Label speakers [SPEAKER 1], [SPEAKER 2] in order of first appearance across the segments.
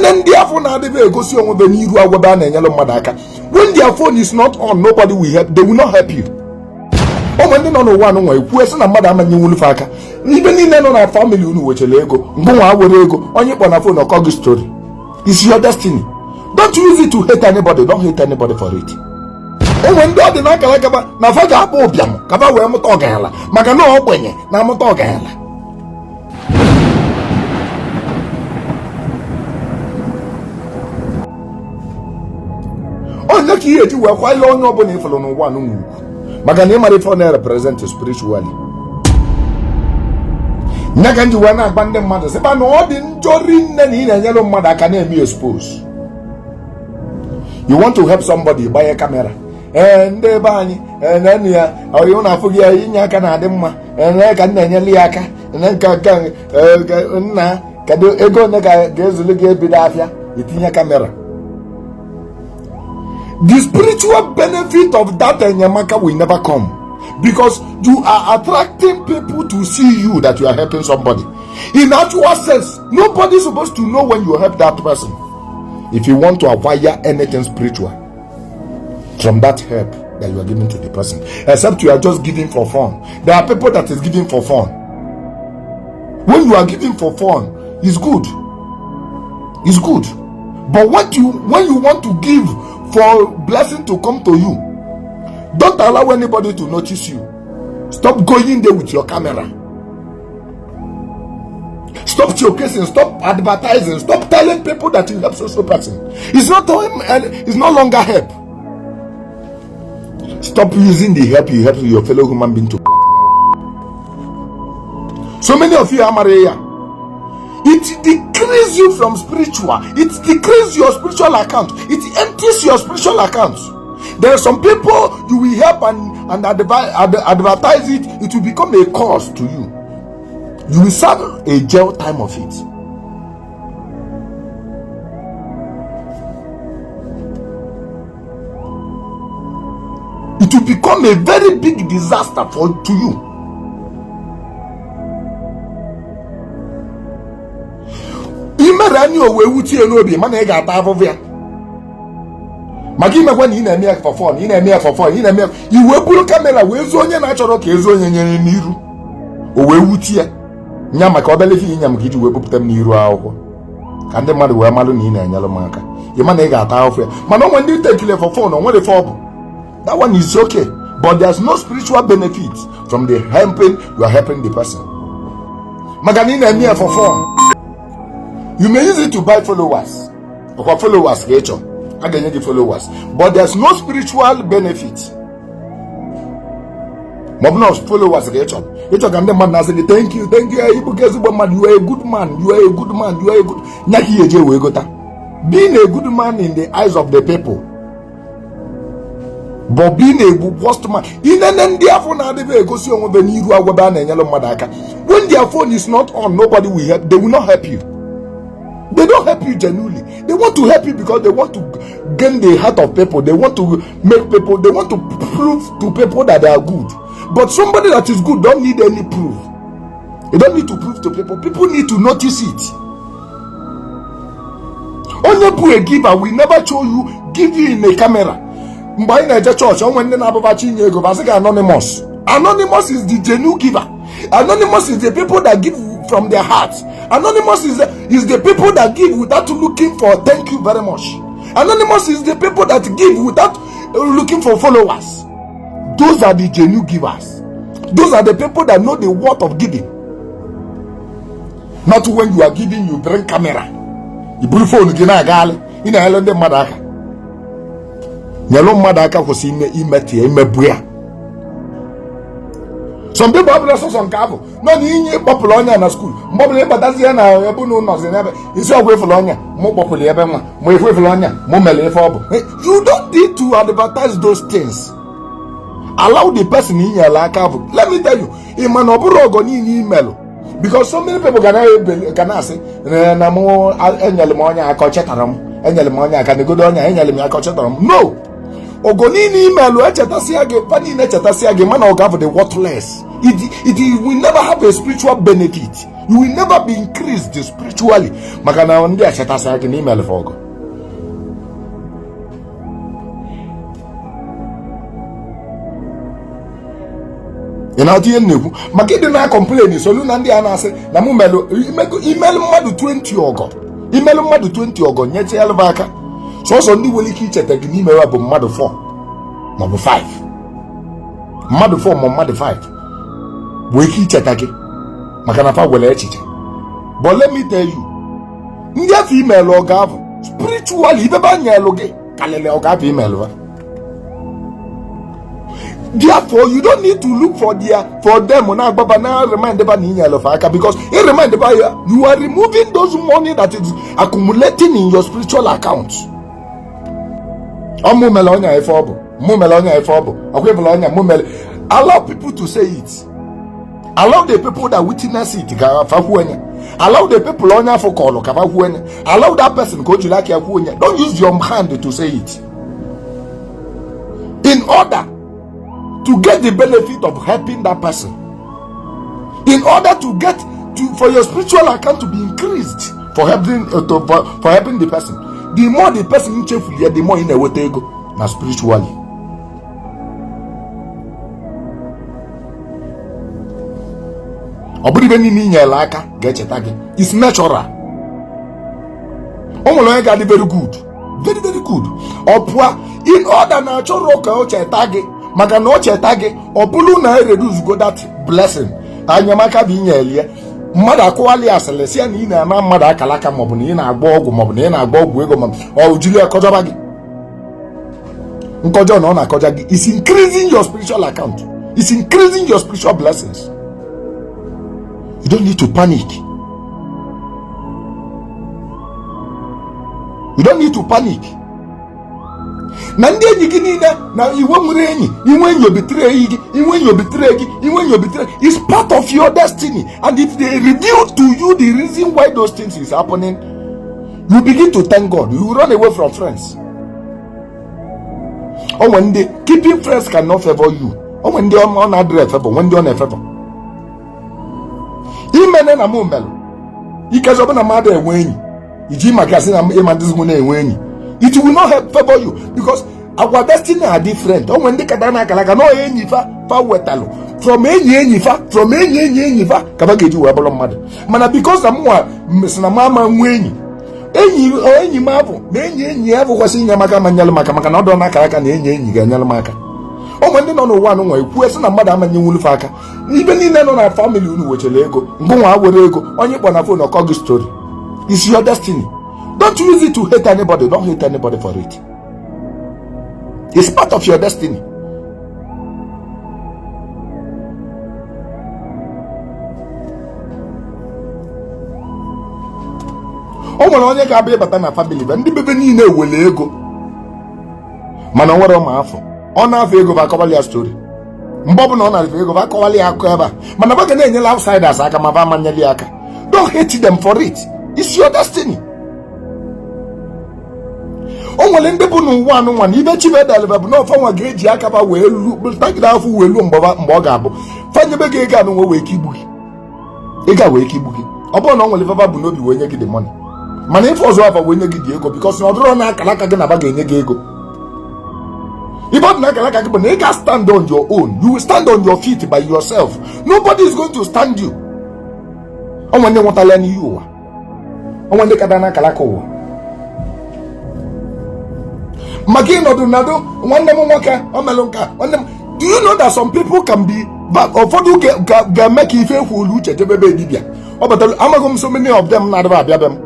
[SPEAKER 1] Inene ndị afụ na-adịbe egosi onwe be n'iru agwebe a na-enyere mmadụ aka, when their phone is not on, nobody will help, they will not help you. Ụmụ ndị nọ n'ụwa anụnwa ekwu sị na mmadụ amanye nwulufe aka. Ibe niile nọ na family unu wechara ego, ngụnwa were ego onye kpọ na phone ọkọ gị story. It's your destiny. Don't use it to hate anybody. Don't hate anybody for it. Onwe ndị ọ dị n'akara akaba na fa ga-akpọ ụbịam ka fa wee mụta ọgaranya, maka na ogbenye na-amụta ọgaranya. Onye ka ihe eji wee kwanye onye ọbụla ịfụrụ n'ụwa anụnwa ugwu, maka na ịmara ife ọ na-represent spiritually. Nya ka m ji wee na-agba ndị mmadụ sịba na ọ dị njọ rinne na ị na-enyere mmadụ aka na-eme expose. You want to help somebody, gbanye camera. Ee, ndị ebe anyị enenu ya ọyụ na-afụ gị ya, inye aka na-adị mma. Ee, ka m na-enyere ya aka nna, kedu ego one ga-ezulu gị ebido afịa? Itinye camera. The spiritual benefit of that enyemaka will never come, because you are attracting people to see you that you are helping somebody. In actual sense, nobody is supposed to know when you help that person. If you want to acquire anything spiritual from that help that you are giving to the person, except you are just giving for fun. There are people that is giving for fun. When you are giving for fun, it's good. It's good. But when you want to give for blessing to come to you, don't allow anybody to notice you. Stop going there with your camera. Stop showcasing, stop advertising, stop telling people that you help social person. It's no longer help. Stop using the help you help your fellow human being to. So many of you are married. It decreases you from spiritual. It decreases your spiritual account. It empties your spiritual account. There are some people you will help and advertise it. It will become a curse to you. You will serve a jail time of it. It will become a very big disaster for to you. Imere anya o wee wutie n'obi, mana ị ga-ata afụfụ ya maka imekwa na ị na-eme ya for fun, ị na-eme ya for fun, ị na-eme ya i wee buru camera wee zuo onye na-achọrọ ka ezu onye nyere n'iru, o wee wutie nya maka obele ife inye m ka iji wee bupụta m n'iru akwụkwọ ka ndị mmadụ wee malụ na ị na-enyere m aka. Ị ma na ị ga-ata afụfụ ya. Mana onwe ndị tekile for fun, o nwere ife ọ bụ. That one is okay, but there's no spiritual benefit from the helping you are helping the person, maka na ị na-eme ya for fun. You may use it to buy followers. Ọkwa followers ka ị chọ, a ga-enye gị followers, but there's no spiritual benefit. Ma ọ bụ na followers ka ị chọrọ, ịchọ ka ndị mmadụ na-asị gị thank you, thank you, ịbụ ka ezigbo mmadụ, you are a good man, you are a good man, you are a good nya ka ihe eji wee gota. Being a good man in the eyes of the people, but being a worst man. Inene ndị afụ na-adịbe egosi onwe be n'iru agwebe a na-enyere mmadụ aka, when their phone is not on, nobody will help, they will not help you. They don't help you genuinely. They want to help you because they want to gain the heart of people. They want to make people, they want to prove to people that they are good. But somebody that is good don't need any proof. You don't need to prove to people. People need to notice it. Onye bụ a giver will never show you, give you in a camera. Mgbe anyị na-eje chọọchị, onwe ndị na-abụbachi inye ego basị gị anonymous. Anonymous is the genuine giver. Anonymous is the people that give from their heart. Anonymous is the people that give without looking for thank you very much. Anonymous is the people that give without looking for followers. Those are the genuine givers. Those are the people that know the worth of giving. Not when you are giving, you bring camera, you buru phone gị na-agagharị, ị na-enyere ndị mmadụ aka. Nyelụ mmadụ aka, kwụsị ime imetụ ya, imebu ya. Some people, ọbụla sọsọ nke ahụ nọ na inye kpọpụrụ ọnya na school, mgbe ọbụla ịbatazi ya na ebe unu nọzi n'ebe isi ọgwụ ịfụrụ ọnya mụ kpọpụrụ ebe nwa mụ ifu ịfụrụ ọnya mụ mere ife ọ bụ. You don't need to advertise those things. Allow the person inyere aka bụ. Let me tell you, ị ma na ọ bụrụ ọgọ niile imelụ, because so many people ga na-asị na mụ enyere m ọnya aka, ọ chetara m, enyere m ọnya aka, negodo ọnya, enyere m ya aka, ọ chetara m. No. Ọgọ niile imelụ echetasịa gị, fa niile echetasịa gị, mana ọgọ ahụ dị worthless. It will never have a spiritual benefit. You will never be increased spiritually maka na ndị echetasịa gị na imelụ fa ọgọ. Ị na-atụ ihe m na-ekwu maka ịdị na-complain solu na ndị a na-asị na mụ melụ imelụ mmadụ 20 ọgọ, imelụ mmadụ 20 ọgọ nyechalụ fa aka, sọsọ ndị nwere ike icheta gị n'ime ya bụ mmadụ 4 maọbụ 5, mmadụ 4 ma mmadụ 5 bụ ike icheta gị maka na fa nwere echiche. But let me tell you, ndị afụ imelụ ọgọ ahụ spiritually ibe ba nyelụ gị karịrị ọgọ afụ imelụ ha. Therefore, you don't need to look for their for them na agbaba na remind ba na inyelụ fa aka, because i remind ba ya, you are removing those money that is accumulating in your spiritual account. Ọ mụ mere onye ife ọ bụ, mụ mere onye ife ọ bụ, ọkwa ịbụla onye mụ mere. Allow people to say it. Allow the people that witness it ka fa kwuo onye. Allow the people onye afụ kọlụ ka fa kwuo onye. Allow that person ka o jiri aka ya kwuo onye. Don't use your hand to say it. In order to get the benefit of helping that person, in order to get to for your spiritual account to be increased for helping to, for helping the person, the more the person nchefuli ya, the more ị na-enweta ego na spiritually. Ọ bụrụ ibe niile inyere aka ga-echeta gị, it's natural. O nwere onye ga-adị very good, very very good, ọ pụọ in order na achọrọ ka o cheta gị, maka na o cheta gị, ọ bụrụ na e reduce go that blessing anyamaka bụ inyere ya, mmadụ akụwali asịrị si ya na ị na-ana mmadụ akalaka, maọbụ na ị na-agba ọgwụ, maọbụ na ị na-agba ọgwụ ego, maọbụ ọ jiri ya kọjọba gị nkọjọ na ọ na-akọja gị. Is increasing your spiritual account, is increasing your spiritual blessings. You don't need to panic. You don't need to panic. Na ndị enyi gị niile na iwe nwere enyi, inwe enyi obitere gị, inwe enyi obitere gị, inwe enyi obitere is part of your destiny. And if they reveal to you the reason why those things is happening, you begin to thank God. You run away from friends. Onwe ndị keeping friends cannot favor you. Onwe ndị ọ na-adịrị efavor, nwe ndị ọ na-efavor. Imene na mụ melụ ikezi ọbụna mmadụ enwe enyi iji maka sị na ịma ndị na-enwe enyi, it will not help favor you because our destiny are different. Onwe ndị kata na akara aka na onye enyi fa fa wetalụ from enyi enyi fa, from enyi enyi enyi fa ka fa ga-eji wee bụrụ mmadụ. Mana because na mụnwa sị na m ama nwe enyi, enyi enyi m abụ na enyi enyi ya bụkwasị inye maka ma nyelụ maka maka na ọ dọ na akara aka na enyi enyi ga-enyelụ m aka. Onwe ndị nọ n'ụwa anụ nwa ekwuo sị na mmadụ amanye nwulufe aka. Ibe niile nọ na family unu wechara ego, ngụnwa were ego, onye kpọ na phone ọkọ gị story. It's your destiny. Don't use it to hate anybody. Don't hate anybody for it. It's part of your destiny. O nwere onye ga-abịa ịbata na family be ndị bebe niile ewele ego, mana o nwere ụmụ afọ ọ na-afọ ego bụ akọwali ya story. Mgbe ọbụla ọ na-afọ ego bụ akọwali ya akụkọ ebe a, mana ba ga na-enyela outsiders aka ma ba amanyeli ya aka. Don't hate them for it. It's your destiny. O nwere ndị bụ n'ụwa anụnwa na ibe chibedelebe bụ na ọfanwa ga-eji aka ba wee lu tagide afọ wee luo mgbe ọ ga-abụ fanyebe gị ego anụnwa wee ike igbu gị, ego a wee ike igbu gị. Ọ bụrụ na ọ nwere ifefa bụ n'obi wee nye gị the money, mana ife ọzọ afa wee nye gị dị ego because na ọ dịrọ na akara aka gị na ba ga-enye gị ego. Ibe ọ dị na akara aka gị bụ na ị ga stand on your own. You will stand on your feet by yourself. Nobody is going to stand you. Onwe ndị nwetala ya n'ihe ụwa, onwe ndị kada na akara aka ụwa maka ịnọdụ nado. Nwanne m nwoke o melụ nka, nwanne m, do you know that some people can be ụfọdụ ga-eme ka ife ekwulu uche jebe ebe dibịa ọ batara. Amaghị m so many of them na-adịba abịa be m.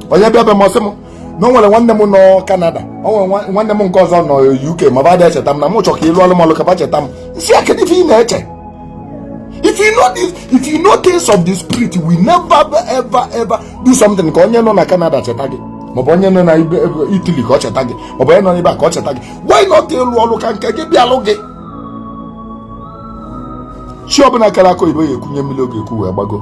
[SPEAKER 1] Onye bịa be m, ọsị m na o nwere nwanne m nọ Canada, o nwere nwanne m nke ọzọ nọ UK, ma ba dị echeta m na m chọ ka ịlụ ọlụ m ọlụ ka ba cheta m. Nsị ya, kedu ife ị na-eche? If you know this, if you know things of the spirit, we never ever ever do something ka onye nọ na Canada cheta gị, maọbụ onye nọ na Italy ka ọ cheta gị, maọbụ onye nọ n'ebe a ka ọ cheta gị. Why not ịlụ ọlụ ka nke gị bịalụ gị? Chi ọbụla kara aka oyibo ya ekunye mmiri oge ekwu wee gbago.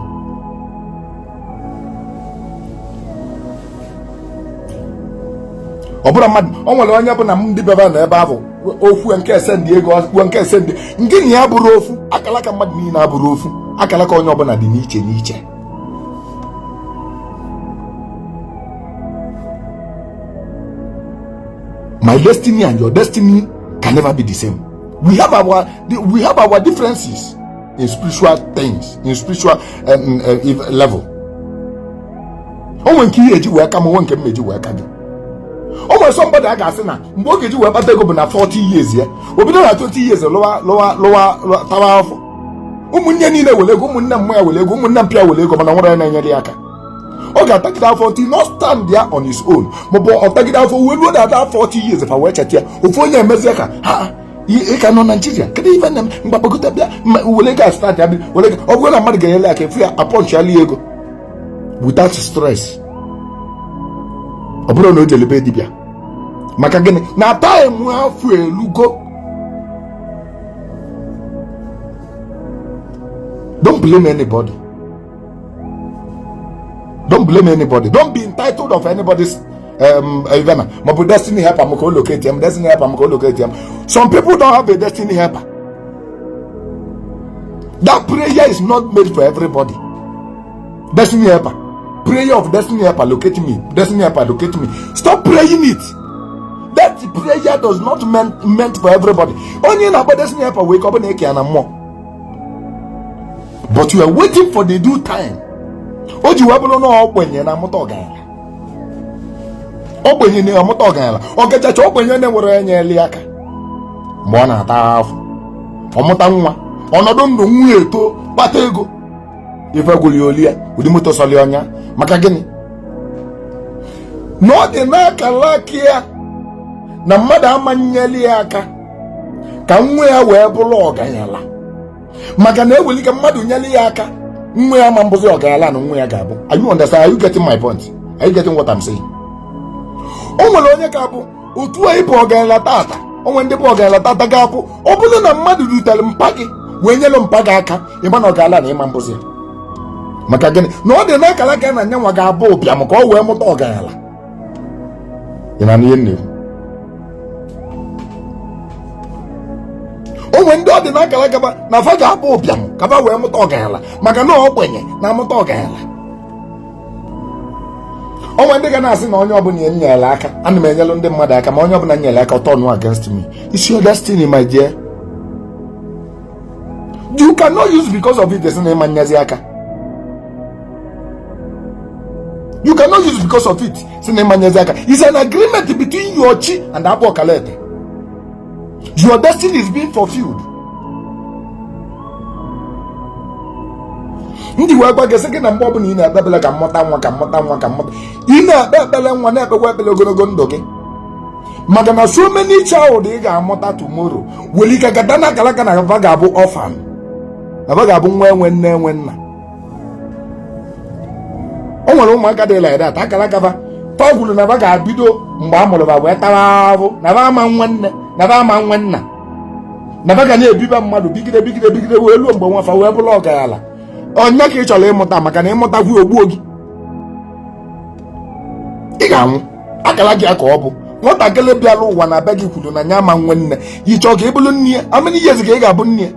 [SPEAKER 1] Ọ bụrụ mmadụ o nwere onye bụ na ndị bịaba na ebe ahụ Okwu nke esendị ego, okwu nke esendị nke na ya bụrụ ofu. Akalaka mmadụ niile abụrụ ofu. Akalaka onye ọbụla dị n'iche n'iche. My destiny and your destiny can never be the same. We have our differences in spiritual things, in spiritual level. O nwere nke ihe eji wee ka m, onwe nke m eji wee ka gị. O nwere somebody a ga-asị na mgbe ọ ga-eji wee kpata ego bụ na 40 years ya. O bido na 20 years lụwa lụwa lụwa tawa afọ. Ụmụnne niile were ego, ụmụnne mma ya were ego, ụmụnne mpịa were ego, mana nwere na-enyere ya aka. Ọ ga-atagide afọ till not stand there on his own, maọbụ ọ tagide afọ wee ruo na ada 40 years, fa wee cheta ya. Ofu onye emezie ka ha ị ka nọ Naijiria, kedu ife nne m mgbakọta bịa were ego start ya, were ego. Ọ bụrụ na mmadụ ga-enyere aka, efu ya apọnchiala ego without stress. Ọ bụrụ na o jelebe dibịa, maka gịnị? Na time afọ elugo. Don't blame anybody, don't blame anybody. Don't be entitled of anybody's even maọbụ destiny helper m ka o locate m, destiny helper m ka o locate m. Some people don't have a destiny helper. That prayer is not made for everybody. Destiny helper, prayer of destiny helper locate me, destiny helper locate me, stop praying it. That prayer does not meant for everybody. Onye na-akpọ destiny helper wee ka ọ bụ na eke ya na mmụọ, but you are waiting for the due time. O ji wee bụrụ na ogbenye na-amụta ọgaranya, ogbenye na-amụta ọgaranya, ọkachacha ogbenye na-enwere enyeli aka mgbe ọ na-ata afụ. Ọmụta nwa, ọnọdụ ndụ nwa eto, kpata ego, ife gwụli oli ya, ụdị moto sọli ọnya. Maka gịnị? Na ọ dị n'akara aka ya na mmadụ amanyeli ya aka ka nwa ya wee bụrụ ọgaranya, maka na eweli ka mmadụ nyeli ya aka, nwa ya ma mbụzi ọgaranya na nwa ya ga-abụ. Are you understand? Are you getting my point? Are you getting what I'm saying? O nwere onye ga-abụ otu a ịbụ ọgaranya tata. O nwere ndị bụ ọgaranya tata ga-abụ ọ bụrụ na mmadụ rutere mpa gị wee nyelu mpa gị aka, ịma na ọgaranya na ịma mbụzi ya. Maka gịnị? Na ọ dị n'akara aka na nyanwa ga-abụ ụbịam ka ọ wee mụta ọgaranya. Ị na ihe nne o nwere ndị ọ dị n'akara aka na fa ga-abụ ụbịam ka fa wee mụta ọgaranya, maka na ogbenye na-amụta ọgaranya. O nwere ndị ga na-asị na onye ọbụla enyere aka, ana m enyelu ndị mmadụ aka, ma onye ọbụla nyere aka, turn against me. It's your destiny, my dear. You cannot use because of it esi na ịma nyazi aka. You cannot use because of it si na ịma nyazi aka. It's an agreement between your chi and akpọ ọkalete. Your destiny is being fulfilled. Ndị wee gwa gị sị gị na mgbe ọbụla ị na-ekpe ekpere ka mmụta nwa, ka mmụta nwa, ka mmụta, ị na-ekpe ekpere nwa, na-ekpekwa ekpere ogologo ndụ gị, maka na so many child ị ga-amụta tomorrow nwere ike gada na akara aka na aba ga-abụ orphan, aba ga-abụ nwa enwe nne enwe nna. O nwere ụmụaka dị like that, akara aka fa kwuru na ba ga-abido mgbe a mụrụ ba wee tawa ahụ, na ba ama nwa nne, na ba ama nwa nna, na ba ga na-ebiba mmadụ, bigide bigide bigide wee luo mgbe nwafa wee bụrụ ọgaranya. Onye ka ị chọrọ ịmụta? Maka na ịmụtakwu, ogbuo gị, ị ga-anwụ. Akara gị ka ọ bụ nwatakịrị bịara ụwa na be gị kwuru na ya ama nwe nne. Ị chọọ ka ị bụrụ nne ya? How many years ka ị ga-abụ nne ya?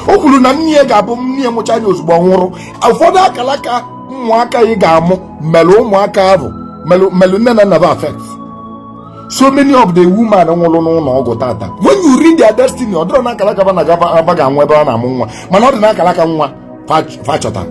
[SPEAKER 1] O kwuru na nne ya ga-abụ nne ya mụcha anya ozugbo ọ nwụrụ. Ụfọdụ akara aka ụmụaka ị ga-amụ mere ụmụaka ahụ melụ nne na nna ba affect. So many of the women nwụrụ n'ụlọ ọgwụ tata, when you read their destiny, ọ dịrọ na akara aka ba na aba ga-anwụ ebe ọ na-amụ nwa, mana ọ dị na akara aka nwa fa chọtara.